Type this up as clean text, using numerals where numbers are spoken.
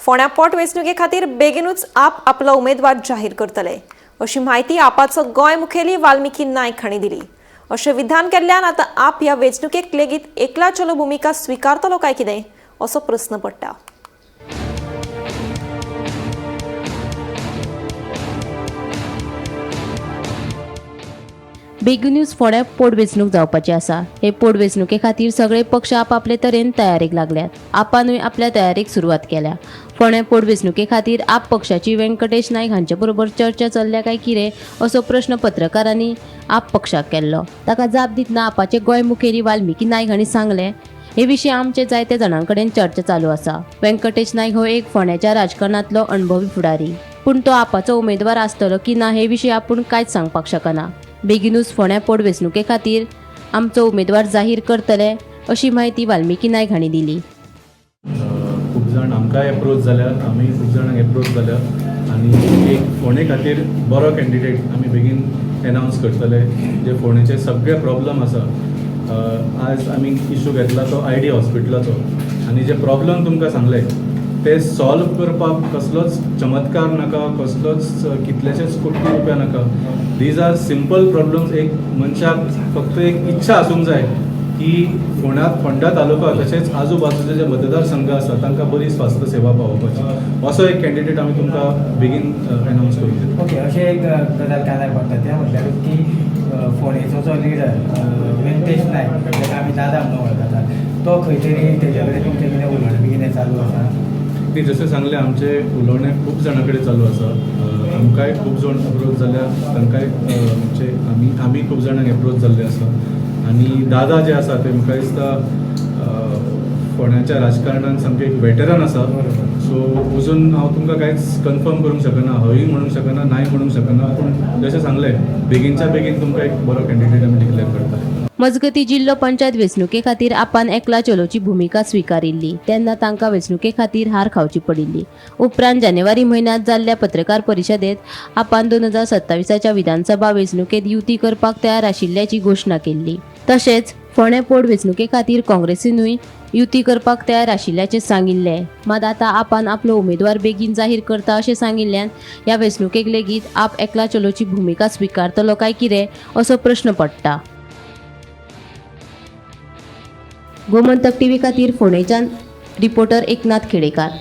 फोंड्या पोटवेंचणुके खातीर बेगीनूच आप आपलो उमेदवार जाहीर करतले अशी म्हायती आपाचो गोंय मुखेली वाल्मिकी नायक हांणी दिली. अशें विधान केल्ल्यान आतां आप ह्या वेंचणुकेक लेगीत एकला चलो भुमिका स्विकारतलो काय कितें असो प्रस्न पडटा. बेगीनूच फोंड्या पोटवेंचणूक जावपाची आसा. हे पोटवेंचणुके खातीर सगळे पक्ष आपापले तरेन तयारेक लागल्यात. आपानूय आपल्या तयारेक सुरवात केल्या. फोंड्या पोटवेंचणुके खातीर आप पक्षाची व्यंकटेश नायक हांचे बरोबर चर्चा चल्ल्या काय कितें असो प्रश्न पत्रकारांनी आप पक्षाक केल्लो. ताका जाप दितना आपाचे गोंय मुखेली वाल्मिकी नायक हांणी सांगलें, हे विशीं आमचे जायते जाणां कडेन चर्चा चालू आसा. व्यंकटेश नायक हो एक फोंड्याच्या राजकारणांतलो अणभवी फुडारी, पूण तो आपाचो उमेदवार आसतलो की ना हे विशीं आपूण कांयच सांगपाक शकना. बेगीनूच फोंड्या पोटवेंचणुके खातीर आमचो उमेदवार जाहीर करतले अशी म्हायती वाल्मिकी नायक हांणी दिली. खूब जाण आमकांय एप्रोच जाल्या, आमी खूब जाणांक एप्रोच जाल्या आनी एक फोंडे खातीर बरो कॅन्डिडेट आमी बेगीन एनावन्स करतले. जे फोंडेचे सगळे प्रॉब्लम आसा, आज आमी इशू घेतला तो I D हॉस्पिटलाचो आनी जे प्रॉब्लम तुमकां सांगले ते सॉल्व करपाक कसलोच चमत्कार नाका, कसलोच कितलेशेच कोटी रुपया नाका. These are simple problems. एक मनशाक फक्त एक इच्छा आसूंक जाय की फोंडा फोंडा तालुका तशेंच आजू बाजूचे जे मतदारसंघ आसा तांकां बरी स्वास्थ सेवा पावोवपाची, असो एक कॅन्डिडेट आमी तुमकां बेगीन एनावन्स करून दितले. ओके, अशें एक गजाल कानार पडटा तें म्हटल्यार की फोंडेचो जो लिडर व्यंकटेश नायक, जाका आमी दादा म्हणून वळखतात, तो खंय तरी तेजे कडेन तुमचें कितें उलोवणें बी कितें चालू आसा? ती जशें सांगलें, आमचें उलोवणें खूब जाणां कडेन चालू आसा. आमकांय खूब जाण अप्रोच जाल्या, तांकांय म्हणजे आमी खूब जाणांक एप्रोच जाल्ले आसा. आनी दादा जे आसा ते म्हाका दिसता फोंड्याच्या राजकारणान सामके एक वेटरन आसा. सो अजून हांव तुमकां कांयच कन्फर्म करूंक शकना, हयूय म्हणूंक शकना, नाय म्हणूंक शकना, पूण जशें सांगलें बेगीनच्या बेगीन तुमकां एक बरो कॅन्डिडेट आमी डिक्लेअर करतले. मजगती जिल्लो पंचायत वेंचणुके खातीर आपान एकला चलोची भुमिका स्विकारिल्ली तेन्ना तांकां वेंचणुके खातीर हार खावची पडिल्ली. उपरांत जानेवारी म्हयन्यांत जाल्ल्या पत्रकार परिशदेत आपान 2027च्या विधानसभा वेंचणुकेत युती करपाक तयार आशिल्ल्याची घोशणा केल्ली. तशेंच फोंडें पोटवेंचणुके खातीर काँग्रेसीनूय युती करपाक तयार आशिल्ल्याचें सांगिल्लें. मात आतां आपान आपलो उमेदवार बेगीन जाहीर करता अशें सांगिल्ल्यान ह्या वेंचणुकेक लेगीत आप एकला चलोची भुमिका स्विकारतलो काय कितें असो प्रश्न पडटा. गोमंतक टीव्ही खातीर फोंडेच्यान रिपोर्टर एकनाथ खेडेकार.